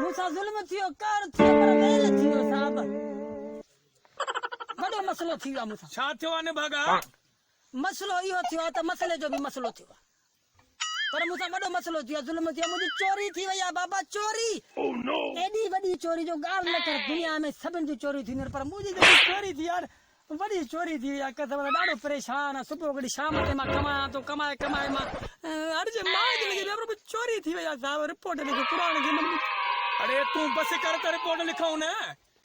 مون سان ظلم ٿيو، قهر ٿيو پر ويل ٿيو صاحب. وڏو مسئلو ٿي ويو آهي مون سان. ڇا ٿيو آهي نڀاڳا؟ مسئلو اهو ٿيو آهي ته مسئلي جو به مسئلو ٿيو آهي. پر مون سان وڏو مسئلو ٿيو آهي، ظلم ٿيو آهي، منهنجي چوري ٿي وئي آهي بابا چوري. ايڏي وڏي چوري جو ڳالهه نه ڪر، دنيا ۾ سڀن جون چوريون ٿينديون آهن پر منهنجي جيڪي چوري ٿي آهي نه وڏي چوري ٿي وئي آهي قسم سان ڏاڍو پريشان آهيان صبح کان وٺي شام تائين مان ڪمايان ٿو ڪمائي ڪمائي مان هرجي ماء کي لڳي پيو پر چوري ٿي وئي آهي صاحب رپورٽ لکو قرآن کي من اڙي تون بس ڪر ته رپورٽ لکون نه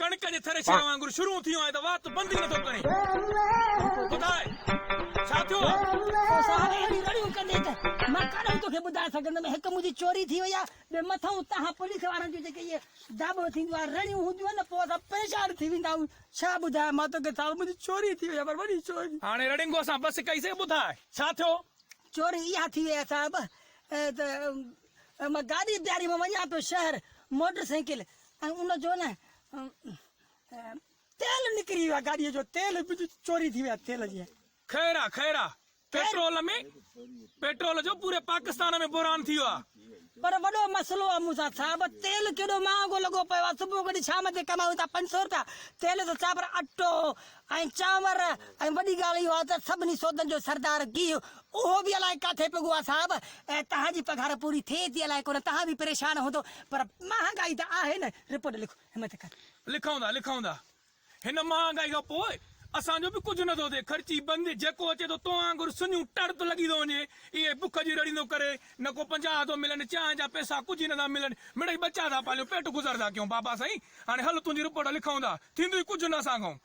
ڪڻڪ جي ٿريشر وانگر شروع ٿي ويو آهين ته وات بند ئي نٿو ڪرين ٻڌاء ڇا ٿيو آهي. او صاحب اهڙيون رڙيون ڪندين ته مان ڪڏهن توکي ٻڌائي سگهندم هڪ منهنجي چوري ٿي وئي آهي ٻيو مٿئون تهان پوليس وارن جون جيڪي اهي داٻو ٿيندو آهي رڙيون هونديون آهن نه پوء اسان پريشان ٿي ويندا آهيون ڇا ٻڌايان مان توکي صاحب منهنجي چوري ٿي وئي آهي پر وڏي چوري. هاڻي رڙينگو اسان بس ڪئي سي ٻڌاء ڇا ٿيو؟ چوري اها ٿي وئي آهي صاحب ته مان گاڏي بيهاري مان وڃان پيو شهر موٽر سائيڪل ۽ ان جو نه تيل نڪري ويو آهي گاڏي جو تيل منهنجي چوري ٿي وئي آهي تيل جي. خير آ خير آ پيٽرول ۾ پيٽرول جو پوري پاڪستان ۾ بحران ٿي ويو آ. پر وڏو مسئلو آ مون سان صاحب تيل ڪيڏو مهانگو لڳو پيو آ صبح کان وٺي شام تائين ڪمايون ٿا 500 روپيا تيل ته ڇا پر اٽو ۽ چانور ۽ وڏي ڳالهه اهو آ ته سڀني سودن جو سردار گيهه اهو به الائي ڪاٿي پڳو آ صاحب ۽ توهان جي پگهار پوري ٿئي ٿي الائي ڪونه توهان به پريشان هوندو پر مهانگائي ته آهي نه رپورٽ لکو همت ڪر. لکون ٿا لکون ٿا هن مهانگائي کان پوء اسان جو به ڪجهه نٿو ٿئي، خرچي بند، جيڪو اچي ٿو تو وانگر سڃون ٽڙ ٿو لڳي ٿو وڃي، اهي بک جي رڙيون ٿو ڪري، نه ڪو 50 ٿو ملن، چانهه جا پئسا ڪجهه ئي نٿا ملن، مڙئي ٻچا ٿا پاليون، پيٽ گذر ٿا ڪيون، بابا سائين هاڻي هل تنهنجي رپورٽ لکون ٿا، ٿيندو ئي ڪجهه نه اسان کان.